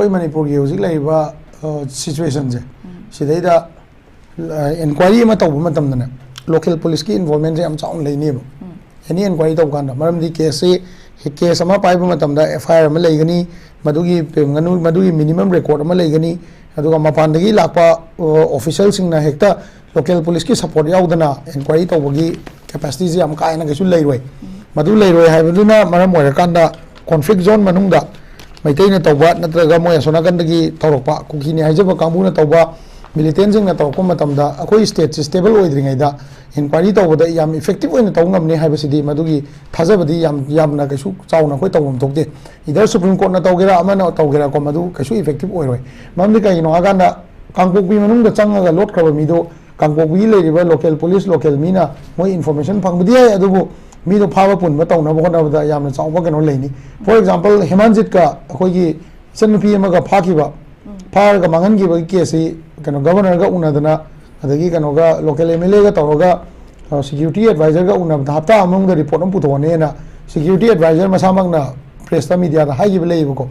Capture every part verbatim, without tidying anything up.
ꯃꯅꯤꯄꯨꯔꯒꯤ ꯍꯧꯖꯤꯛ ꯂꯩꯔꯤꯕ ꯁꯤꯆꯨꯋꯦꯁꯟꯁꯦ, ꯁꯤꯗꯩꯗ ꯏꯟꯀ꯭ꯋꯥꯏꯔꯤ ꯑꯃ ꯇꯧꯕ ꯃꯇꯝꯗꯅꯦ, ꯂꯣꯀꯦꯜ ꯄꯨꯂꯤꯁꯀꯤ ꯏꯟꯚꯣꯜꯕꯃꯦꯟꯁꯦ ꯌꯥꯝ ꯆꯥꯎꯅ ꯂꯩꯅꯦꯕ꯫ ꯑꯦꯅꯤ ꯏꯟꯀ꯭ꯋꯥꯏꯔꯤ ꯇꯧꯕ ꯀꯥꯟꯗ, ꯃꯔꯝꯗꯤ ꯀꯦꯁꯁꯤ, ꯀꯦꯁ ꯑꯃ ꯄꯥꯏꯕ ꯃꯇꯝꯗ ꯑꯦꯐ ꯑꯥꯏ ꯑꯥꯔ ꯑꯃ ꯂꯩꯒꯅꯤ, ꯃꯗꯨꯒꯤ ꯃꯗꯨꯒꯤ ꯃꯤꯅꯤꯃꯝ ꯔꯦꯀꯣꯔꯠ ꯑꯃ ꯂꯩꯒꯅꯤ, ꯑꯗꯨꯒ ꯃꯄꯥꯟꯗꯒꯤ ꯂꯥꯛꯄ ꯑꯣꯐꯤꯁꯦꯜꯁꯤꯡꯅ ꯍꯦꯛꯇ ꯂꯣꯀꯦꯜ ꯄꯨꯂꯤꯁꯀꯤ ꯁꯄꯣꯔꯠ ꯌꯥꯎꯗꯅ ꯏꯟꯀ꯭ꯋꯥꯏꯔꯤ ꯇꯧꯕꯒꯤ ꯀꯦꯄꯥꯁꯤꯇꯤꯁꯦ ꯌꯥꯝ ꯀꯥ ꯍꯦꯟꯅ ꯀꯩꯁꯨ ꯂꯩꯔꯣꯏ꯫ ꯃꯗꯨ ꯂꯩꯔꯣꯏ ꯍꯥꯏꯕꯗꯨꯅ ꯃꯔꯝ ꯑꯣꯏꯔꯀꯥꯟꯗ, ꯀꯣꯟꯐ꯭ꯂꯤꯛ ꯖꯣꯟ ꯃꯅꯨꯡꯗ ꯃꯩꯇꯩꯅ ꯇꯧꯕ ꯅꯠꯇ꯭ꯔꯒ ꯃꯣꯏ ꯑꯁꯣꯝ ꯅꯥꯀꯟꯗꯒꯤ ꯇꯧꯔꯛꯄ, ꯀꯨꯀꯤꯅꯤ ꯍꯥꯏꯖꯕ ꯀꯥꯡꯕꯨꯅ ꯇꯧꯕ, ꯃꯤꯂꯤꯇꯦꯟꯁꯤꯡꯅ ꯇꯧꯔꯛꯄ ꯃꯇꯝꯗ ꯑꯩꯈꯣꯏ ꯁ꯭ꯇꯦꯠꯁꯤ ꯁ꯭ꯇꯦꯕꯜ ꯑꯣꯏꯗ꯭ꯔꯤꯉꯩꯗ ꯏꯟꯀ꯭ꯋꯥꯏꯔꯤ ꯇꯧꯕꯗ ꯌꯥꯝ ꯏꯐꯦꯛꯇꯤꯚ ꯑꯣꯏꯅ ꯇꯧꯕ ꯉꯝꯅꯤ ꯍꯥꯏꯕꯁꯤꯗꯤ ꯃꯗꯨꯒꯤ ꯊꯥꯖꯕꯗꯤ ꯌꯥꯝ, ꯌꯥꯝꯅ ꯀꯩꯁꯨ ꯆꯥꯎꯅ ꯑꯩꯈꯣꯏ ꯇꯧꯐꯝ ꯊꯣꯛꯇꯦ꯫ ꯏꯗꯔ ꯁꯨꯄ꯭ꯔꯤꯝ ꯀꯣꯔꯠꯅ ꯇꯧꯒꯦꯔꯥ, ꯑꯃꯅ ꯇꯧꯒꯦꯔꯥꯀꯣ, ꯃꯗꯨ ꯀꯩꯁꯨ ꯏꯐꯦꯛꯇꯤꯚ ꯑꯣꯏꯔꯣꯏ꯫ ꯃꯔꯝꯗꯤ ꯀꯩꯒꯤꯅꯣ ꯍꯥꯏꯀꯥꯟꯗ, ꯀꯥꯡꯄꯣꯛꯄꯤ ꯃꯅꯨꯡꯗ ꯆꯪꯉꯒ ꯂꯣꯠꯈ꯭ꯔꯕ ꯃꯤꯗꯣ ꯀꯥꯡꯄꯣꯛꯄꯤꯒꯤ ꯂꯩꯔꯤꯕ ꯂꯣꯀꯦꯜ ꯄꯨꯂꯤꯁ, ꯂꯣꯀꯦꯜ ꯃꯤꯅ ꯃꯣꯏ ꯏꯟꯐꯣꯔꯃꯦꯁꯟ ꯐꯪꯕꯗꯤ ꯌꯥꯏ, ꯑꯗꯨꯕꯨ ꯃꯤꯗꯣ ꯐꯥꯕ ꯄꯨꯟꯕ ꯇꯧꯅꯕ ꯍꯣꯠꯅꯕꯗ ꯌꯥꯝꯅ ꯆꯥꯎꯕ ꯀꯩꯅꯣ ꯂꯩꯅꯤ꯫ ꯐꯣꯔ ꯑꯦꯛꯖꯥꯝꯄꯜ, ꯍꯦꯃꯥꯟꯖꯤꯠꯀ ꯑꯩꯈꯣꯏꯒꯤ ꯏꯆꯟꯅꯨꯄꯤ ꯑꯃꯒ ꯐꯥꯈꯤꯕ, ꯐꯥꯔꯒ ꯃꯥꯡꯍꯟꯈꯤꯕꯒꯤ ꯀꯦꯁꯁꯤ ꯀꯩꯅꯣ, ꯒꯚꯔꯅꯔꯒ ꯎꯅꯗꯅ, ꯑꯗꯒꯤ ꯀꯩꯅꯣꯒ, ꯂꯣꯀꯦꯜ ꯑꯦꯝ ꯑꯦꯜ ꯑꯦꯒ ꯇꯧꯔꯒ, ꯁꯦꯀ꯭ꯌꯨꯔꯤꯇꯤ ꯑꯦꯗꯚꯥꯏꯖꯔꯒ ꯎꯅꯕꯗ ꯍꯞꯇꯥ ꯑꯃ ꯃꯅꯨꯡꯗ ꯔꯤꯄꯣꯔꯠ ꯑꯃ ꯄꯨꯊꯣꯛꯑꯅꯦꯅ ꯁꯦꯀ꯭ꯌꯨꯔꯤꯇꯤ ꯑꯦꯗꯚꯥꯏꯖꯔ ꯃꯁꯥꯃꯛꯅ ꯄ꯭ꯔꯦꯁꯇ, ꯃꯤꯗꯤꯌꯥꯗ ꯍꯥꯏꯈꯤꯕ ꯂꯩꯌꯦꯕꯀꯣ꯫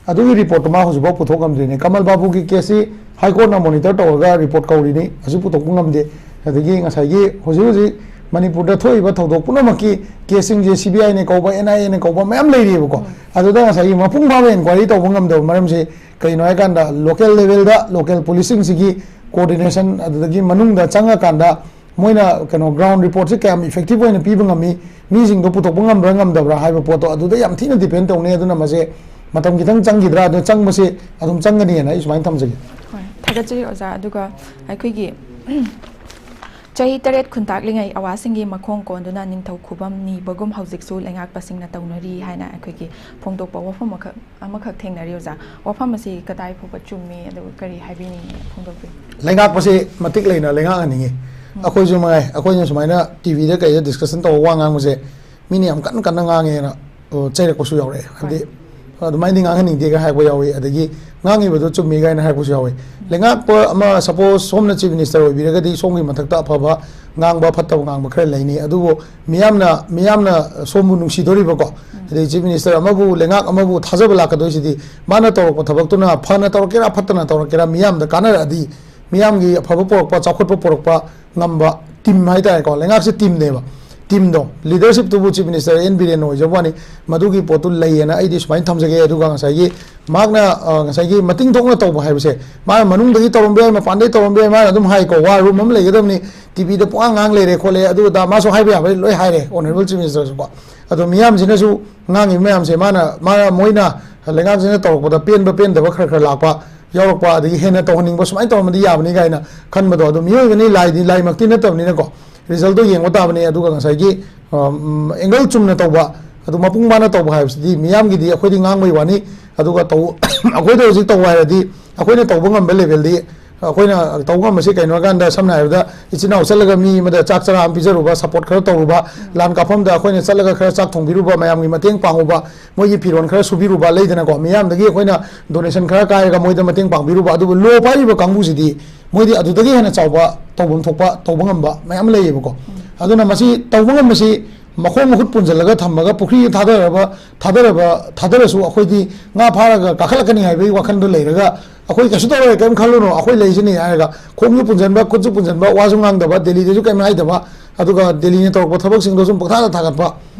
ꯑꯗꯨꯒꯤ ꯔꯤꯄꯣꯔꯠꯇꯣ ꯃꯥ ꯍꯧꯖꯤꯛꯐꯥꯎ ꯄꯨꯊꯣꯛ ꯉꯝꯗ꯭ꯔꯤꯅꯦ꯫ ꯀꯃꯜ ꯕꯥꯕꯨꯒꯤ ꯀꯦꯁꯁꯤ ꯍꯥꯏ ꯀꯣꯔꯠꯅ ꯃꯣꯅꯤꯇꯔ ꯇꯧꯔꯒ ꯔꯤꯄꯣꯔꯠ ꯀꯧꯔꯤꯅꯤ, ꯍꯧꯖꯤꯛ ꯄꯨꯊꯣꯛꯄ ꯉꯝꯗꯦ꯫ ꯑꯗꯒꯤ ꯉꯁꯥꯏꯒꯤ ꯍꯧꯖꯤꯛ ꯍꯧꯖꯤꯛ ꯃꯅꯤꯄꯨꯔꯗ ꯊꯣꯛꯏꯕ ꯊꯧꯗꯣꯛ ꯄꯨꯝꯅꯃꯛꯀꯤ ꯀꯦꯁꯁꯤꯡꯁꯦ ꯁꯤ ꯕꯤ ꯑꯥꯏꯅ ꯀꯧꯕ, ꯑꯦꯟ ꯑꯥꯏ ꯑꯦꯅ ꯀꯧꯕ ꯃꯌꯥꯝ ꯂꯩꯔꯤꯑꯕꯀꯣ꯫ ꯑꯗꯨꯗ ꯉꯁꯥꯏꯒꯤ ꯃꯄꯨꯡ ꯐꯥꯕ ꯏꯟꯀ꯭ꯋꯥꯏꯔꯤ ꯇꯧꯕ ꯉꯝꯗꯕ ꯃꯔꯝꯁꯦ ꯀꯩꯅꯣ ꯍꯥꯏꯀꯥꯟꯗ, ꯂꯣꯀꯦꯜ ꯂꯦꯚꯦꯜꯗ ꯂꯣꯀꯦꯜ ꯄꯨꯂꯤꯁꯁꯤꯡꯁꯤꯒꯤ ꯀꯣꯑꯣꯔꯗꯤꯅꯦꯁꯟ, ꯑꯗꯨꯗꯒꯤ ꯃꯅꯨꯡꯗ ꯆꯪꯉꯀꯥꯟꯗ ꯃꯣꯏꯅ ꯀꯩꯅꯣ, ꯒ꯭ꯔꯥꯎꯟ ꯔꯤꯄꯣꯔꯠꯁꯦ ꯀꯌꯥꯝ ꯏꯐꯦꯛꯇꯤꯚ ꯑꯣꯏꯅ ꯄꯤꯕ ꯉꯝꯃꯤ, ꯃꯤꯁꯤꯡꯗꯣ ꯄꯨꯊꯣꯛꯄ ꯉꯝꯕ꯭ꯔꯥ ꯉꯝꯗꯕ꯭ꯔꯥ ꯍꯥꯏꯕ ꯄꯣꯠꯇꯣ ꯑꯗꯨꯗ ꯌꯥꯝ ꯊꯤꯅ ꯗꯤꯄꯦꯟ ꯇꯧꯅꯤ꯫ ꯑꯗꯨꯅ ꯃꯁꯦ ꯃꯇꯝ ꯈꯤꯇꯪ ꯆꯪꯈꯤꯗ꯭ꯔꯥ, ꯑꯗꯨ ꯆꯪꯕꯁꯦ ꯑꯗꯨꯝ ꯆꯪꯒꯅꯤꯅ ꯑꯩ ꯁꯨꯃꯥꯏꯅ ꯊꯝꯖꯒꯦ꯫ ꯍꯣꯏ, ꯊꯥꯒꯠꯆꯔꯤ ꯑꯣꯖꯥ꯫ ꯑꯗꯨꯒ ꯑꯩꯈꯣꯏꯒꯤ ꯆꯍꯤ ꯇꯔꯦꯠ ꯈꯨꯟꯇꯥꯛꯂꯤꯉꯩ ꯑꯋꯥꯁꯤꯡꯒꯤ ꯃꯈꯣꯡ ꯀꯣꯟꯗꯨꯅ ꯅꯤꯡꯊꯧ ꯈꯨꯕꯝ ꯅꯤꯕꯒꯨꯝ ꯍꯧꯖꯤꯛꯁꯨ ꯂꯩꯉꯥꯛꯄꯁꯤꯡꯅ ꯇꯧꯅꯔꯤ ꯍꯥꯏꯅ ꯑꯩꯈꯣꯏꯒꯤ ꯐꯣꯡꯗꯣꯛꯄ ꯋꯥꯐꯝ ꯑꯃꯈꯛ, ꯑꯃꯈꯛ ꯊꯦꯡꯅꯔꯤ ꯑꯣꯖꯥ꯫ ꯋꯥꯐꯝ ꯑꯁꯤ ꯀꯗꯥꯏ ꯐꯥꯎꯕ ꯆꯨꯝꯃꯤ, ꯑꯗꯨꯒ ꯀꯔꯤ ꯍꯥꯏꯕꯤꯅꯤꯡꯉꯤ ꯐꯣꯡꯗꯣꯛꯄꯤꯌꯨ꯫ ꯂꯩꯉꯥꯛꯄꯁꯦ ꯃꯇꯤꯛ ꯂꯩꯅ ꯂꯩꯉꯥꯛꯍꯟꯅꯤꯡꯉꯤ꯫ ꯑꯩꯈꯣꯏꯁꯨ ꯃꯉꯥꯏ, ꯑꯩꯈꯣꯏꯅ ꯁꯨꯃꯥꯏꯅ ꯇꯤ ꯚꯤꯗ ꯀꯩꯗ ꯗꯤꯁꯀꯁꯟ ꯇꯧꯕ ꯋꯥ ꯉꯥꯡꯕꯁꯦ ꯃꯤꯅ ꯌꯥꯝ ꯀꯟꯅ ꯀꯟꯅ ꯉꯥꯡꯉꯦꯅ, ꯑ, ꯆꯩꯔꯛꯄꯁꯨ ꯌꯥꯎꯔꯛꯑꯦ꯫ ꯍꯥꯏꯕꯗꯤ, ꯍꯣꯏ꯫ ꯑꯗꯨꯃꯥꯏꯅꯗꯤ ꯉꯥꯡꯍꯟꯅꯤꯡꯗꯦꯒ ꯍꯥꯏꯔꯛꯄ ꯌꯥꯎꯏ, ꯑꯗꯒꯤ ꯉꯥꯡꯉꯤꯕꯗꯣ ꯆꯨꯝꯃꯤ ꯀꯥꯏꯅ ꯍꯥꯏꯔꯛꯄꯁꯨ ꯌꯥꯎꯏ꯫ ꯂꯩꯉꯥꯛꯄ ꯑꯃ, ꯁꯄꯣꯁ ꯁꯣꯝꯅ ꯆꯤꯐ ꯃꯤꯅꯤꯁꯇꯔ ꯑꯣꯏꯕꯤꯔꯒꯗꯤ ꯁꯣꯝꯒꯤ ꯃꯊꯛꯇ ꯑꯐꯕ ꯉꯥꯡꯕ ꯐꯠꯇꯕ ꯉꯥꯡꯕ ꯈꯔ ꯂꯩꯅꯤ, ꯑꯗꯨꯕꯨ ꯃꯤꯌꯥꯝꯅ, ꯃꯤꯌꯥꯝꯅ ꯁꯣꯝꯕꯨ ꯅꯨꯡꯁꯤꯗꯣꯔꯤꯕꯀꯣ, ꯑꯗꯩ ꯆꯤꯐ ꯃꯤꯅꯤꯁꯇꯔ ꯑꯃꯕꯨ, ꯂꯩꯉꯥꯛ ꯑꯃꯕꯨ ꯊꯥꯖꯕ ꯂꯥꯛꯀꯗꯣꯏꯁꯤꯗꯤ ꯃꯥꯅ ꯇꯧꯔꯛꯄ ꯊꯕꯛꯇꯨꯅ ꯐꯅ ꯇꯧꯔꯛꯀꯦꯔꯥ ꯐꯠꯇꯅ ꯇꯧꯔꯛꯀꯦꯔꯥ ꯃꯤꯌꯥꯝꯗ ꯀꯥꯟꯅꯔꯛꯑꯗꯤ, ꯃꯤꯌꯥꯝꯒꯤ ꯑꯐꯕ ꯄꯨꯔꯛꯄ, ꯆꯥꯎꯈꯠꯄ ꯄꯨꯔꯛꯄ ꯉꯝꯕ ꯇꯤꯝ ꯍꯥꯏꯇꯥꯔꯦꯀꯣ, ꯂꯩꯉꯥꯛꯁꯦ ꯇꯤꯝꯅꯦꯕ꯫ ꯇꯤꯝꯗꯣ, ꯂꯤꯗꯔꯁꯤꯞꯇꯨꯕꯨ ꯆꯤꯐ ꯃꯤꯅꯤꯁꯇꯔ ꯑꯦꯟ ꯕꯤꯔꯦꯟꯅ ꯑꯣꯏꯖꯕ ꯋꯥꯅꯤ, ꯃꯗꯨꯒꯤ ꯄꯣꯠꯇꯨ ꯂꯩꯌꯦꯅ ꯑꯩꯗꯤ ꯁꯨꯃꯥꯏꯅ ꯊꯝꯖꯒꯦ꯫ ꯑꯗꯨꯒ ꯉꯁꯥꯏꯒꯤ ꯃꯍꯥꯛꯅ, ꯑ, ꯉꯁꯥꯏꯒꯤ ꯃꯇꯤꯡ ꯊꯣꯛꯅ ꯇꯧꯕ ꯍꯥꯏꯕꯁꯦ, ꯃꯥꯅ ꯃꯅꯨꯡꯗꯒꯤ ꯇꯧꯔꯝꯕ ꯌꯥꯏ, ꯃꯄꯥꯟꯗꯒꯤ ꯇꯧꯔꯝꯕ ꯌꯥꯏ, ꯃꯥꯅ ꯑꯗꯨꯝ ꯍꯥꯏꯀꯣ, ꯋꯥꯔ ꯔꯨꯝ ꯑꯃ ꯂꯩꯒꯗꯕꯅꯤ, ꯇꯤꯚꯤꯗ ꯄꯨꯡꯉꯥꯡ ꯉꯥꯡ ꯂꯩꯔꯦ ꯈꯣꯠꯂꯦ, ꯑꯗꯨ ꯑꯗꯥ ꯃꯥꯁꯨ ꯍꯥꯏꯕ ꯌꯥꯕ ꯂꯣꯏ ꯍꯥꯏꯔꯦ, ꯑꯣꯅꯔꯦꯕꯜ ꯆꯤꯐ ꯃꯤꯅꯤꯁꯇꯔꯁꯨꯀꯣ꯫ ꯑꯗꯣ ꯃꯤꯌꯥꯝꯁꯤꯅꯁꯨ ꯉꯥꯡꯉꯤꯕ ꯃꯌꯥꯝꯁꯦ, ꯃꯥꯅ, ꯃꯥꯅ, ꯃꯣꯏꯅ ꯂꯩꯉꯥꯛꯁꯤꯅ ꯇꯧꯔꯛꯄꯗ ꯄꯦꯟꯕ ꯄꯦꯟꯗꯕ ꯈꯔ ꯈꯔ ꯂꯥꯛꯄ ꯌꯥꯎꯔꯛꯄ, ꯑꯗꯒꯤ ꯍꯦꯟꯅ ꯇꯧꯍꯟꯅꯤꯡꯕ, ꯁꯨꯃꯥꯏꯅ ꯇꯧꯔꯝꯃꯗꯤ ꯌꯥꯕꯅꯤ ꯀꯥꯏꯅ ꯈꯟꯕꯗꯣ, ꯑꯗꯨ ꯃꯤꯑꯣꯏꯕꯅꯤ, ꯂꯥꯏꯗꯤ, ꯂꯥꯏꯃꯛꯇꯤ ꯅꯠꯇꯕꯅꯤꯅꯀꯣ, ꯔꯤꯖꯜꯇꯣ ꯌꯦꯡꯕ ꯇꯥꯕꯅꯤ꯫ ꯑꯗꯨꯒ ꯉꯁꯥꯏꯒꯤ, ꯑ, ꯎꯝ, ꯑꯦꯡꯒꯜ ꯆꯨꯝꯅ ꯇꯧꯕ, ꯑꯗꯨ ꯃꯄꯨꯡ ꯐꯥꯅ ꯇꯧꯕ ꯍꯥꯏꯕꯁꯤꯗꯤ ꯃꯤꯌꯥꯝꯒꯤꯗꯤ ꯑꯩꯈꯣꯏꯗꯤ ꯉꯥꯡꯕꯩ ꯋꯥꯅꯤ, ꯑꯗꯨꯒ ꯇꯧ-, ꯑꯩꯈꯣꯏꯗ ꯍꯧꯖꯤꯛ ꯇꯧꯕ ꯍꯥꯏꯔꯗꯤ ꯑꯩꯈꯣꯏꯅ ꯇꯧꯕ ꯉꯝꯕ ꯂꯦꯚꯦꯜꯗꯤ ꯑꯩꯈꯣꯏꯅ ꯇꯧꯕ ꯉꯝꯕꯁꯤ ꯀꯩꯅꯣ ꯍꯥꯏꯀꯥꯟꯗ, ꯁꯝꯅ ꯍꯥꯏꯔꯕꯗ, ꯏꯆꯤꯟ ꯏꯅꯥꯎ ꯆꯠꯂꯒ ꯃꯤ ꯑꯃꯗ ꯆꯥꯛ ꯆꯔꯥ ꯑꯃ ꯄꯤꯖꯔꯨꯕ, ꯁꯄꯣꯔꯠ ꯈꯔ ꯇꯧꯔꯨꯕ, ꯂꯥꯟ ꯀꯥꯞꯐꯝꯗ ꯑꯩꯈꯣꯏꯅ ꯆꯠꯂꯒ ꯈꯔ ꯆꯥꯛ ꯊꯣꯡꯕꯤꯔꯨꯕ, ꯃꯌꯥꯝꯒꯤ ꯃꯇꯦꯡ ꯄꯥꯡꯉꯨꯕ, ꯃꯣꯏꯒꯤ ꯐꯤꯔꯣꯜ ꯈꯔ ꯁꯨꯕꯤꯔꯨꯕ, ꯂꯩꯗꯅꯀꯣ, ꯃꯤꯌꯥꯝꯗꯒꯤ ꯑꯩꯈꯣꯏꯅ ꯗꯣꯅꯦꯁꯟ ꯈꯔ ꯀꯥꯏꯔꯒ ꯃꯣꯏꯗ ꯃꯇꯦꯡ ꯄꯥꯡꯕꯤꯔꯨꯕ, ꯑꯗꯨꯕꯨ ꯂꯣ ꯄꯥꯏꯔꯤꯕ ꯀꯥꯡꯕꯨꯁꯤꯗꯤ ꯃꯣꯏꯗꯤ ꯑꯗꯨꯗꯒꯤ ꯍꯦꯟꯅ ꯆꯥꯎꯕ ꯇꯧꯐꯝ ꯊꯣꯛꯄ ꯇꯧꯕ ꯉꯝꯕ ꯃꯌꯥꯝ ꯂꯩꯌꯦꯕꯀꯣ꯫ ꯑꯗꯨꯅ ꯃꯁꯤ ꯇꯧꯕ ꯉꯝꯕꯁꯤ ꯃꯈꯣꯡ ꯃꯈꯨꯠ ꯄꯨꯟꯁꯤꯜꯂꯒ ꯊꯝꯃꯒ ꯄꯨꯈ꯭ꯔꯤꯗ ꯊꯥꯗꯔꯕ, ꯊꯥꯗꯔꯕ, ꯊꯥꯗꯔꯁꯨ ꯑꯩꯈꯣꯏꯗꯤ ꯉꯥ ꯐꯥꯔꯒ ꯀꯥꯈꯠꯂꯛꯀꯅꯤ ꯍꯥꯏꯕꯒꯤ ꯋꯥꯈꯜꯗꯣ ꯂꯩꯔꯒ, "ꯑꯩꯈꯣꯏ ꯀꯩꯁꯨ ꯇꯧꯔꯣꯏ, ꯀꯔꯤꯝ ꯈꯜꯂꯨꯅꯨ, ꯑꯩꯈꯣꯏ ꯂꯩꯁꯤꯅꯤ" ꯍꯥꯏꯔꯒ ꯈꯣꯡꯁꯨ ꯄꯨꯟꯁꯤꯟꯕ, ꯈꯨꯠꯁꯨ ꯄꯨꯟꯁꯤꯟꯕ, ꯋꯥꯁꯨ ꯉꯥꯡꯗꯕ, ꯗꯦꯜꯂꯤꯗꯁꯨ ꯀꯔꯤꯝ ꯍꯥꯏꯗꯕ, ꯑꯗꯨꯒ ꯗꯦꯜꯂꯤꯅ ꯇꯧꯔꯛꯄ ꯊꯕꯛꯁꯤꯡꯗꯣ ꯁꯨꯝ ꯄꯪꯊꯥꯗ ꯊꯥꯒꯠꯄ,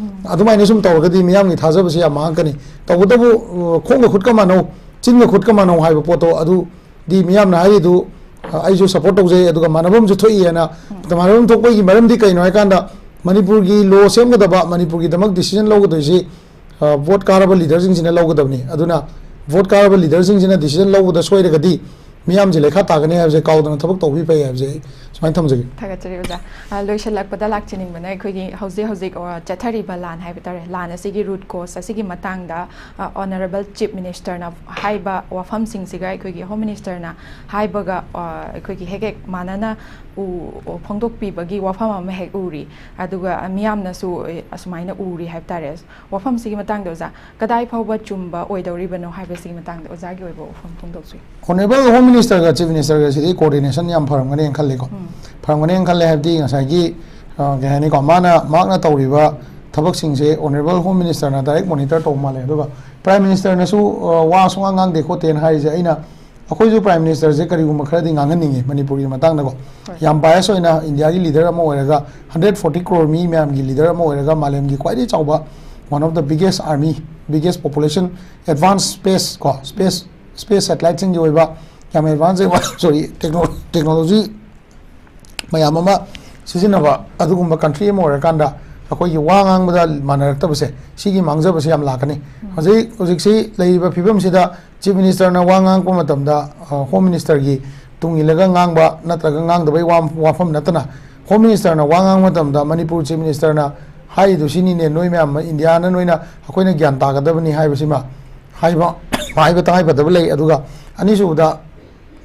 ꯑꯗꯨꯃꯥꯏꯅ ꯁꯨꯝ ꯇꯧꯔꯒꯗꯤ ꯃꯤꯌꯥꯝꯒꯤ ꯊꯥꯖꯕꯁꯤ ꯌꯥꯝ ꯃꯥꯡꯉꯛꯀꯅꯤ꯫ ꯇꯧꯕꯇꯕꯨ, ꯑ, ꯈꯣꯡꯒ ꯈꯨꯠꯀ ꯃꯥꯟꯅꯧ, ꯆꯤꯟꯒ ꯈꯨꯠꯀ ꯃꯥꯟꯅꯧ ꯍꯥꯏꯕ ꯄꯣꯠꯇꯣ ꯑꯗꯨꯗꯤ ꯃꯤꯌꯥꯝꯅ ꯍꯥꯏꯔꯤꯗꯨ, ꯑ, ꯑꯩꯁꯨ ꯁꯄꯣꯔꯠ ꯇꯧꯖꯩ, ꯑꯗꯨꯒ ꯃꯥꯟꯅꯕ ꯑꯃꯁꯨ ꯊꯣꯛꯏ ꯍꯥꯏꯅ꯫ ꯃꯥꯟꯅꯕ ꯑꯃ ꯊꯣꯛꯄꯒꯤ ꯃꯔꯝꯗꯤ ꯀꯩꯅꯣ ꯍꯥꯏꯀꯥꯟꯗ, ꯃꯅꯤꯄꯨꯔꯒꯤ ꯂꯣ ꯁꯦꯝꯒꯗꯕ, ꯃꯅꯤꯄꯨꯔꯒꯤꯗꯃꯛ ꯗꯤꯁꯤꯖꯟ ꯂꯧꯒꯗꯣꯏꯁꯤ, ꯑ, ꯚꯣꯠ ꯀꯥꯔꯕ ꯂꯤꯗꯔꯁꯤꯡꯁꯤꯅ ꯂꯧꯒꯗꯕꯅꯤ꯫ ꯑꯗꯨꯅ ꯚꯣꯠ ꯀꯥꯔꯕ ꯂꯤꯗꯔꯁꯤꯡꯁꯤꯅ ꯗꯤꯁꯤꯖꯟ ꯂꯧꯕꯗ ꯁꯣꯏꯔꯒꯗꯤ ꯃꯤꯌꯥꯝꯁꯦ ꯂꯩꯈꯥ ꯇꯥꯒꯅꯤ ꯍꯥꯏꯕꯁꯦ ꯀꯥꯎꯗꯅ ꯊꯕꯛ ꯇꯧꯕꯤ ꯐꯩ ꯍꯥꯏꯕꯁꯦ ꯑꯩ ꯁꯨꯃꯥꯏꯅ ꯊꯝꯖꯒꯦ꯫ ꯊꯥꯒꯠꯆꯔꯤ ꯑꯣꯖꯥ꯫ ꯑ, ꯂꯣꯏꯁꯤꯜꯂꯛꯄꯗ ꯂꯥꯛꯆꯅꯤꯡꯕꯅ, ꯑꯩꯈꯣꯏꯒꯤ ꯍꯧꯖꯤꯛ ꯍꯧꯖꯤꯛ, ꯑ, ꯆꯠꯊꯔꯤꯕ ꯂꯥꯟ ꯍꯥꯏꯕ ꯇꯥꯔꯦ, ꯂꯥꯟ ꯑꯁꯤꯒꯤ ꯔꯨꯠ ꯀꯣꯁ ꯑꯁꯤꯒꯤ ꯃꯇꯥꯡꯗ, ꯑ, ꯑꯣꯅꯔꯦꯕꯜ ꯆꯤꯐ ꯃꯤꯅꯤꯁꯇꯔꯅ ꯍꯥꯏꯕ ꯋꯥꯐꯝꯁꯤꯡꯁꯤꯒ ꯑꯩꯈꯣꯏꯒꯤ ꯍꯣꯝ ꯃꯤꯅꯤꯁꯇꯔꯅ ꯍꯥꯏꯕꯒ, ꯑ, ꯑꯩꯈꯣꯏꯒꯤ ꯍꯦꯛ ꯍꯦꯛ ꯃꯥꯟꯅꯅ ꯎ-, ꯐꯣꯡꯗꯣꯛꯄꯤꯕꯒꯤ ꯋꯥꯐꯝ ꯑꯃ ꯍꯦꯛ ꯎꯔꯤ꯫ ꯑꯗꯨꯒ ꯃꯤꯌꯥꯝꯅꯁꯨ, ꯑꯦ, ꯑꯁꯨꯃꯥꯏꯅ ꯎꯔꯤ ꯍꯥꯏꯕ ꯇꯥꯔꯦ꯫ ꯋꯥꯐꯝꯁꯤꯒꯤ ꯃꯇꯥꯡꯗ ꯑꯣꯖꯥ, ꯀꯗꯥꯏ ꯐꯥꯎꯕ ꯆꯨꯝꯕ ꯑꯣꯏꯗꯧꯔꯤꯕꯅꯣ ꯍꯥꯏꯕꯁꯤꯒꯤ ꯃꯇꯥꯡꯗ ꯑꯣꯖꯥꯒꯤ ꯑꯣꯏꯕ ꯋꯥꯐꯝ ꯐꯣꯡꯗꯣꯛꯁꯨ꯫ ꯑꯣꯅꯔꯦꯕꯜ ꯍꯣꯝ ꯃꯤꯅꯤꯁꯇꯔꯒ ꯆꯤꯐ ꯃꯤꯅꯤꯁꯇꯔꯒꯁꯤꯗꯤ ꯀꯣꯑꯣꯔꯗꯤꯅꯦꯁꯟ ꯌꯥꯝ ꯐꯔꯝꯒꯅꯦꯅ ꯈꯜꯂꯤꯀꯣ꯫ ꯎꯝ꯫ ꯐꯔꯝꯒꯅꯦꯅ ꯈꯜꯂꯦ, ꯍꯥꯏꯕꯗꯤ ꯉꯁꯥꯏꯒꯤ, ꯑ, ꯀꯩ ꯍꯥꯏꯅꯤꯀꯣ, ꯃꯥꯅ, ꯃꯍꯥꯛꯅ ꯇꯧꯔꯤꯕ ꯊꯕꯛꯁꯤꯡꯁꯦ ꯑꯣꯅꯔꯦꯕꯜ ꯍꯣꯝ ꯃꯤꯅꯤꯁꯇꯔꯅ ꯗꯥꯏꯔꯦꯛ ꯃꯣꯅꯤꯇꯔ ꯇꯧꯕ ꯃꯥꯜꯂꯦ꯫ ꯑꯗꯨꯒ ꯄ꯭ꯔꯥꯏꯝ ꯃꯤꯅꯤꯁꯇꯔꯅꯁꯨ, ꯑ, ꯋꯥ ꯁꯨꯡꯉꯥꯡ ꯉꯥꯡꯗꯦ ꯈꯣꯠꯇꯦꯅ ꯍꯥꯏꯔꯤꯁꯦ, ꯑꯩꯅ, ꯑꯩꯈꯣꯏꯁꯨ ꯄ꯭ꯔꯥꯏꯝ ꯃꯤꯅꯤꯁꯇꯔꯁꯦ ꯀꯔꯤꯒꯨꯝꯕ ꯈꯔꯗꯤ ꯉꯥꯡꯍꯟꯅꯤꯡꯉꯤ ꯃꯅꯤꯄꯨꯔꯒꯤ ꯃꯇꯥꯡꯗꯀꯣ꯫ ꯍꯣꯏ꯫ ꯌꯥꯝ ꯕꯥꯏꯁ ꯑꯣꯏꯅ ꯏꯟꯗꯤꯌꯥꯒꯤ ꯂꯤꯗꯔ ꯑꯃ ꯑꯣꯏꯔꯒ, ꯍꯟꯗ꯭ꯔꯦꯠ ꯐꯣꯔꯇꯤ ꯀ꯭ꯔꯣꯔ ꯃꯤ ꯃꯌꯥꯝꯒꯤ ꯂꯤꯗꯔ ꯑꯃ ꯑꯣꯏꯔꯒ, ꯃꯥꯂꯦꯝꯒꯤ ꯈ꯭ꯋꯥꯏꯗꯒꯤ ꯆꯥꯎꯕ, one of the biggest army, biggest population, advanced space ꯀꯣ, space, space satelliteꯁꯤꯡꯒꯤ ꯑꯣꯏꯕ ꯌꯥꯝ ꯑꯦꯗꯚꯥꯟꯁ ꯑꯣꯏꯕ, ꯁꯣꯔꯤ, ꯇꯦꯛꯅꯣꯂꯣꯖꯤ ꯃꯌꯥꯝ ꯑꯃ ꯁꯤꯖꯤꯟꯅꯕ ꯑꯗꯨꯒꯨꯝꯕ ꯀꯟꯇ꯭ꯔꯤ ꯑꯃ ꯑꯣꯏꯔꯀꯥꯟꯗ, ꯑꯩꯈꯣꯏꯒꯤ ꯋꯥ ꯉꯥꯡꯕꯗ ꯃꯥꯟꯅꯔꯛꯇꯕꯁꯦ, ꯁꯤꯒꯤ ꯃꯥꯡꯖꯕꯁꯦ ꯌꯥꯝ ꯂꯥꯛꯀꯅꯤ꯫ ꯎꯝ꯫ ꯍꯧꯖꯤꯛ, ꯍꯧꯖꯤꯛꯁꯤ ꯂꯩꯔꯤꯕ ꯐꯤꯕꯝꯁꯤꯗ ꯆꯤꯐ ꯃꯤꯅꯤꯁꯇꯔꯅ ꯋꯥ ꯉꯥꯡꯉꯛꯄ ꯃꯇꯝꯗ, ꯑ, ꯍꯣꯝ ꯃꯤꯅꯤꯁꯇꯔꯒꯤ ꯇꯨꯡ ꯏꯜꯂꯒ ꯉꯥꯡꯕ ꯅꯠꯇ꯭ꯔꯒ ꯉꯥꯡꯗꯕꯩ ꯋꯥ-, ꯋꯥꯐꯝ ꯅꯠꯇꯅ, ꯍꯣꯝ ꯃꯤꯅꯤꯁꯇꯔꯅ ꯋꯥ ꯉꯥꯡꯕ ꯃꯇꯝꯗ ꯃꯅꯤꯄꯨꯔ ꯆꯤꯐ ꯃꯤꯅꯤꯁꯇꯔꯅ ꯍꯥꯏꯔꯤꯗꯨ ꯁꯤꯅꯤꯅꯦ, ꯅꯣꯏ ꯃꯌꯥꯝ ꯏꯟꯗꯤꯌꯥꯅ, ꯅꯣꯏꯅ, ꯑꯩꯈꯣꯏꯅ ꯒ꯭ꯌꯥꯟ ꯇꯥꯒꯗꯕꯅꯤ ꯍꯥꯏꯕꯁꯤꯃ ꯍꯥꯏꯕ, ꯍꯥꯏꯕ ꯇꯉꯥꯏ ꯐꯗꯕ ꯂꯩ꯫ ꯑꯗꯨꯒ ꯑꯅꯤꯁꯨꯕꯗ,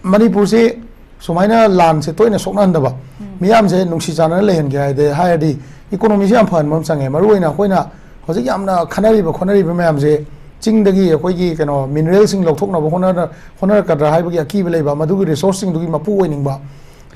ꯃꯅꯤꯄꯨꯔꯁꯤ ꯁꯨꯃꯥꯏꯅ ꯂꯥꯟꯁꯦ ꯇꯣꯏꯅ ꯁꯣꯛꯅꯍꯟꯗꯕ, ꯎꯝ꯫ ꯃꯤꯌꯥꯝꯁꯦ ꯅꯨꯡꯁꯤ ꯆꯥꯟꯅꯅ ꯂꯩꯍꯟꯒꯦ ꯍꯥꯏꯗꯤ, ꯍꯥꯏꯔꯗꯤ ꯏꯀꯣꯅꯣꯃꯤꯁꯤ ꯌꯥꯝ ꯐꯍꯟꯕ ꯑꯃ ꯆꯪꯉꯦ꯫ ꯃꯔꯨꯑꯣꯏꯅ ꯑꯩꯈꯣꯏꯅ ꯍꯧꯖꯤꯛ ꯌꯥꯝꯅ ꯈꯟꯅꯔꯤꯕ ꯈꯣꯠꯅꯔꯤꯕ ꯃꯌꯥꯝꯁꯦ, ꯆꯤꯡꯗꯒꯤ ꯑꯩꯈꯣꯏꯒꯤ ꯀꯩꯅꯣ ꯃꯤꯅꯔꯦꯜꯁꯤꯡ ꯂꯧꯊꯣꯛꯅꯕ ꯍꯣꯠꯅꯔ-, ꯍꯣꯠꯅꯔꯛꯀꯗ꯭ꯔꯥ ꯍꯥꯏꯕꯒꯤ ꯑꯀꯤꯕ ꯂꯩꯕ, ꯃꯗꯨꯒꯤ ꯔꯤꯁꯣꯔꯁꯁꯤꯡꯗꯨꯒꯤ ꯃꯄꯨ ꯑꯣꯏꯅꯤꯡꯕ,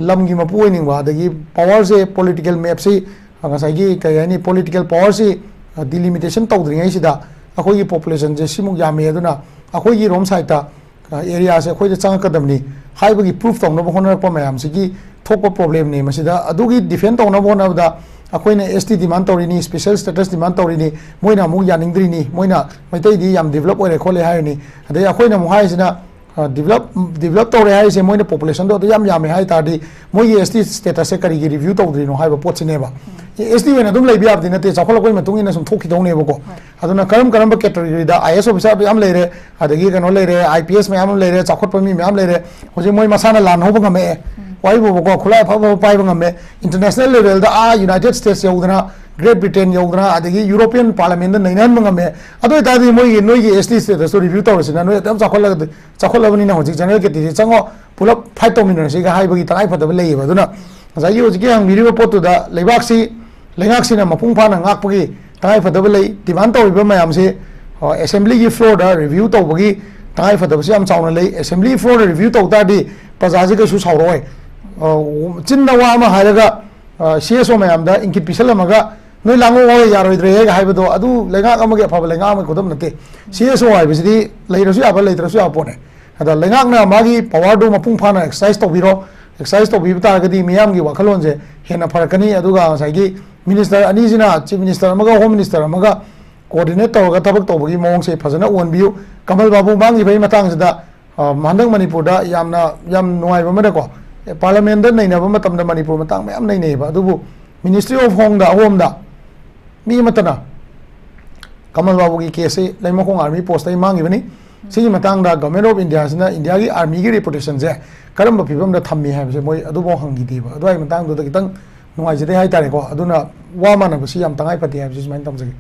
ꯂꯝꯒꯤ ꯃꯄꯨ ꯑꯣꯏꯅꯤꯡꯕ, ꯑꯗꯒꯤ ꯄꯋꯥꯔꯁꯦ, ꯄꯣꯂꯤꯇꯤꯀꯦꯜ ꯃꯦꯞꯁꯤ, ꯉꯁꯥꯏꯒꯤ ꯀꯩ ꯍꯥꯏꯅꯤ, ꯄꯣꯂꯤꯇꯤꯀꯦꯜ ꯄꯋꯥꯔꯁꯤ ꯗꯤꯂꯤꯃꯤꯇꯦꯁꯟ ꯇꯧꯗ꯭ꯔꯤꯉꯩꯁꯤꯗ ꯑꯩꯈꯣꯏꯒꯤ ꯄꯣꯄꯨꯂꯦꯁꯟꯁꯦ ꯁꯤꯃꯨꯛ ꯌꯥꯝꯃꯤ, ꯑꯗꯨꯅ ꯑꯩꯈꯣꯏꯒꯤ ꯔꯣꯝ ꯁꯥꯏꯠꯇ ꯑꯦꯔꯤꯌꯥꯁꯦ ꯑꯩꯈꯣꯏꯗ ꯆꯪꯉꯛꯀꯗꯕꯅꯤ ꯍꯥꯏꯕꯒꯤ ꯄ꯭ꯔꯨꯐ ꯇꯧꯅꯕ ꯍꯣꯠꯅꯔꯛꯄ ꯃꯌꯥꯝꯁꯤꯒꯤ ꯊꯣꯛꯄ ꯄ꯭ꯔꯣꯕ꯭ꯂꯦꯝꯅꯤ꯫ ꯃꯁꯤꯗ ꯑꯗꯨꯒꯤ ꯗꯤꯐꯦꯟ ꯇꯧꯅꯕ ꯍꯣꯠꯅꯕꯗ ꯑꯩꯈꯣꯏꯅ ꯑꯦꯁ ꯇꯤ ꯗꯤꯃꯥꯟ ꯇꯧꯔꯤꯅꯤ, ꯁ꯭ꯄꯦꯁꯦꯜ ꯁ꯭ꯇꯦꯇꯁ ꯗꯤꯃꯥꯟ ꯇꯧꯔꯤꯅꯤ, ꯃꯣꯏꯅ ꯑꯃꯨꯛ ꯌꯥꯅꯤꯡꯗ꯭ꯔꯤꯅꯤ, ꯃꯣꯏꯅ ꯃꯩꯇꯩꯗꯤ ꯌꯥꯝ ꯗꯤꯕꯂꯞ ꯑꯣꯏꯔꯦ ꯈꯣꯠꯂꯦ ꯍꯥꯏꯔꯤꯅꯤ꯫ ꯑꯗꯩ ꯑꯩꯈꯣꯏꯅ ꯑꯃꯨꯛ ꯍꯥꯏꯔꯤꯁꯤꯅ ꯗꯤꯕꯂꯞ ꯗꯤꯕꯂꯞ ꯇꯧꯔꯦ ꯍꯥꯏꯔꯤꯁꯦ, ꯃꯣꯏꯅ ꯄꯣꯄꯨꯂꯦꯁꯟꯗꯣ ꯑꯗꯨ ꯌꯥꯝ ꯌꯥꯝꯃꯦ ꯍꯥꯏ ꯇꯥꯔꯗꯤ, ꯃꯣꯏꯒꯤ ꯑꯦꯁ ꯇꯤ ꯁ꯭ꯇꯦꯇꯁꯁꯦ ꯀꯔꯤꯒꯤ ꯔꯤꯚ꯭ꯌꯨ ꯇꯧꯗ꯭ꯔꯤꯅꯣ ꯍꯥꯏꯕ ꯄꯣꯠꯁꯤꯅꯦꯕ꯫ ꯑꯦꯁ ꯇꯤ ꯑꯣꯏꯅ ꯑꯗꯨꯝ ꯂꯩꯕ ꯌꯥꯕꯗꯤ ꯅꯠꯇꯦ, ꯆꯥꯎꯈꯠꯂꯛꯄꯒꯤ ꯃꯇꯨꯡ ꯏꯟꯅ ꯁꯨꯝ ꯊꯣꯛꯈꯤꯗꯧꯅꯦꯕꯀꯣ꯫ ꯑꯗꯨꯅ ꯀꯔꯝ ꯀꯔꯝꯕ ꯀꯦꯇꯒꯣꯔꯤꯗ ꯑꯥꯏ ꯑꯦꯁ ꯑꯣꯐꯤꯁꯥꯔ ꯌꯥꯝ ꯂꯩꯔꯦ, ꯑꯗꯒꯤ ꯀꯩꯅꯣ ꯂꯩꯔꯦ, ꯑꯥꯏ ꯄꯤ ꯑꯦꯁ ꯃꯌꯥꯝ ꯑꯃ ꯂꯩꯔꯦ, ꯆꯥꯎꯈꯠꯄ ꯃꯤ ꯃꯌꯥꯝ ꯂꯩꯔꯦ, ꯍꯧꯖꯤꯛ ꯃꯣꯏ ꯃꯁꯥꯅ ꯂꯥꯟ ꯍꯧꯕ ꯉꯝꯃꯛꯑꯦ, ꯋꯥꯔꯤꯕꯨꯕꯀꯣ, ꯈꯨꯠꯂꯥꯏ ꯑꯐ ꯑꯐꯕ ꯄꯥꯏꯕ ꯉꯝꯃꯦ, ꯏꯟꯇꯔꯅꯦꯁꯅꯦꯜ ꯂꯦꯚꯦꯜꯗ ꯑꯥ ꯌꯨꯅꯥꯏꯇꯦꯗ ꯁ꯭ꯇꯦꯠꯁ ꯌꯧꯗꯅ, ꯒ꯭ꯔꯦꯠ ꯕ꯭ꯔꯤꯇꯦꯟ ꯌꯧꯗꯅ, ꯑꯗꯒꯤ ꯌꯨꯔꯣꯄꯤꯌꯟ ꯄꯥꯔꯂꯤꯌꯥꯃꯦꯟꯗ ꯅꯩꯅꯍꯟꯕ ꯉꯝꯃꯦ꯫ ꯑꯗꯨ ꯑꯣꯏꯇꯥꯔꯗꯤ ꯃꯣꯏꯒꯤ, ꯅꯣꯏꯒꯤ ꯑꯦꯁ ꯇꯤ ꯁ꯭ꯇꯦꯇꯁꯇꯣ ꯔꯤꯚ꯭ꯌꯨ ꯇꯧꯔꯁꯤꯅ, ꯅꯣꯏ ꯑꯗꯨꯝ ꯆꯥꯎꯈꯠꯂꯒꯗꯤ, ꯆꯥꯎꯈꯠꯂꯕꯅꯤꯅ ꯍꯧꯖꯤꯛ ꯖꯦꯅꯔꯦꯜ ꯀꯦꯇꯦꯒꯣꯔꯤ ꯆꯪꯉꯣ, ꯄꯨꯂꯞ ꯐꯥꯏꯠ ꯇꯧꯃꯤꯟꯅꯔꯁꯤꯒ ꯍꯥꯏꯕꯒꯤ ꯇꯉꯥꯏꯐꯗꯕ ꯂꯩꯌꯦꯕ꯫ ꯑꯗꯨꯅ ꯉꯁꯥꯏꯒꯤ ꯍꯧꯖꯤꯛꯀꯤ ꯍꯪꯕꯤꯔꯤꯕ ꯄꯣꯠꯇꯨꯗ, ꯂꯩꯕꯥꯛꯁꯤ, ꯂꯩꯉꯥꯛꯁꯤꯅ ꯃꯄꯨꯡ ꯐꯥꯅ ꯉꯥꯛꯄꯒꯤ ꯇꯉꯥꯏꯐꯗꯕ ꯂꯩ꯫ ꯗꯤꯃꯥꯟ ꯇꯧꯔꯤꯕ ꯃꯌꯥꯝꯁꯤ, ꯑ, ꯑꯦꯁꯦꯝꯕ꯭ꯂꯤꯒꯤ ꯐ꯭ꯂꯣꯔꯗ ꯔꯤꯚ꯭ꯌꯨ ꯇꯧꯕꯒꯤ ꯇꯉꯥꯏꯐꯗꯕꯁꯤ ꯌꯥꯝ ꯆꯥꯎꯅ ꯂꯩ꯫ ꯑꯦꯁꯦꯝꯕ꯭ꯂꯤ ꯐ꯭ꯂꯣꯔꯗ ꯔꯤꯚ꯭ꯌꯨ ꯇꯧ ꯇꯥꯔꯗꯤ ꯄ꯭ꯔꯖꯥꯁꯤ ꯀꯩꯁꯨ ꯁꯥꯎꯔꯛꯑꯣꯏ꯫ ꯑ, ꯆꯤꯟꯗ ꯋꯥ ꯑꯃ ꯍꯥꯏꯔꯒ, ꯑ, ꯁꯤ ꯑꯦꯁ ꯑꯣ ꯃꯌꯥꯝꯗ ꯏꯪꯒꯤꯠ ꯄꯤꯁꯜꯂꯝꯃꯒ, "ꯅꯣꯏ ꯂꯥꯡꯉꯛꯑꯣ, ꯌꯥꯔꯣꯏꯗ꯭ꯔꯦ" ꯍꯥꯏꯕꯗꯣ, ꯑꯗꯨ ꯂꯩꯉꯥꯛ ꯑꯃꯒꯤ ꯑꯐꯕ ꯂꯩꯉꯥꯛ ꯑꯃꯒꯤ ꯈꯨꯗꯝ ꯅꯠꯇꯦ꯫ ꯁꯤ ꯑꯦꯁ ꯑꯣ ꯍꯥꯏꯕꯁꯤꯗꯤ ꯂꯩꯔꯁꯨ ꯌꯥꯕ, ꯂꯩꯇ꯭ꯔꯁꯨ ꯌꯥꯕ ꯄꯣꯠꯅꯦ꯫ ꯑꯗ ꯂꯩꯉꯥꯛꯅ ꯃꯥꯒꯤ ꯄꯋꯥꯔꯗꯨ ꯃꯄꯨꯡ ꯐꯥꯅ ꯑꯦꯛꯁꯔꯁꯥꯏꯁ ꯇꯧꯕꯤꯔꯣ꯫ ꯑꯦꯛꯁꯔꯁꯥꯏꯁ ꯇꯧꯕꯤꯕ ꯇꯥꯔꯒꯗꯤ ꯃꯤꯌꯥꯝꯒꯤ ꯋꯥꯈꯜꯂꯣꯟꯁꯦ ꯍꯦꯟꯅ ꯐꯔꯛꯀꯅꯤ꯫ ꯑꯗꯨꯒ ꯉꯁꯥꯏꯒꯤ ꯃꯤꯅꯤꯁꯇꯔ ꯑꯅꯤꯁꯤꯅ, ꯆꯤꯐ ꯃꯤꯅꯤꯁꯇꯔ ꯑꯃꯒ ꯍꯣꯝ ꯃꯤꯅꯤꯁꯇꯔ ꯑꯃꯒ ꯀꯣꯑꯣꯔꯗꯤꯅꯦꯠ ꯇꯧꯔꯒ ꯊꯕꯛ ꯇꯧꯕꯒꯤ ꯃꯑꯣꯡꯁꯦ ꯐꯖꯅ ꯎꯍꯟꯕꯤꯌꯨ꯫ ꯀꯃꯜ ꯕꯥꯕꯨ ꯃꯥꯡꯈꯤꯕꯒꯤ ꯃꯇꯥꯡꯁꯤꯗ, ꯑ, ꯍꯟꯗꯛ ꯃꯅꯤꯄꯨꯔꯗ ꯌꯥꯝꯅ, ꯌꯥꯝ ꯅꯨꯡꯉꯥꯏꯕ ꯑꯃꯅꯀꯣ, ꯑꯦ, ꯄꯥꯔꯂꯤꯌꯥꯃꯦꯟꯗ ꯅꯩꯅꯕ ꯃꯇꯝꯗ ꯃꯅꯤꯄꯨꯔ ꯃꯇꯥꯡ ꯃꯌꯥꯝ ꯅꯩꯅꯩꯌꯦꯕ꯫ ꯑꯗꯨꯕꯨ ꯃꯤꯅꯤꯁꯇ꯭ꯔꯤ ꯑꯣꯐ ꯍꯣꯝꯗ, ꯍꯣꯝꯗ ꯃꯤ ꯑꯃꯠꯇꯅ ꯀꯃꯜ ꯕꯥꯕꯨꯒꯤ ꯀꯦꯁꯁꯤ ꯂꯩꯃꯈꯣꯡ ꯑꯥꯔꯃꯤ ꯄꯣꯁꯇꯒꯤ ꯃꯥꯡꯈꯤꯕꯅꯤ꯫ ꯁꯤꯒꯤ ꯃꯇꯥꯡꯗ ꯒꯚꯔꯟꯃꯦꯟꯠ ꯑꯣꯐ ꯏꯟꯗꯤꯌꯥꯁꯤꯅ ꯏꯟꯗꯤꯌꯥꯒꯤ ꯑꯥꯔꯃꯤꯒꯤ ꯔꯦꯄꯨꯇꯦꯁꯟꯁꯦ ꯀꯔꯝꯕ ꯐꯤꯕꯝꯗ ꯊꯝꯃꯤ ꯍꯥꯏꯕꯁꯦ ꯃꯣꯏ ꯑꯗꯨꯐꯥꯎ ꯍꯪꯈꯤꯗꯦꯕ꯫ ꯑꯗꯨꯋꯥꯏ ꯃꯇꯥꯡꯗꯨꯗ ꯈꯤꯇꯪ ꯅꯨꯡꯉꯥꯏꯖꯗꯦ ꯍꯥꯏꯇꯥꯔꯦꯀꯣ꯫ ꯑꯗꯨꯅ ꯋꯥ ꯃꯥꯟꯅꯕꯁꯤ ꯌꯥꯝ ꯇꯉꯥꯏ ꯐꯗꯦ ꯍꯥꯏꯕꯁꯤ ꯁꯨꯃꯥꯏꯅ ꯊꯝꯖꯒꯦ꯫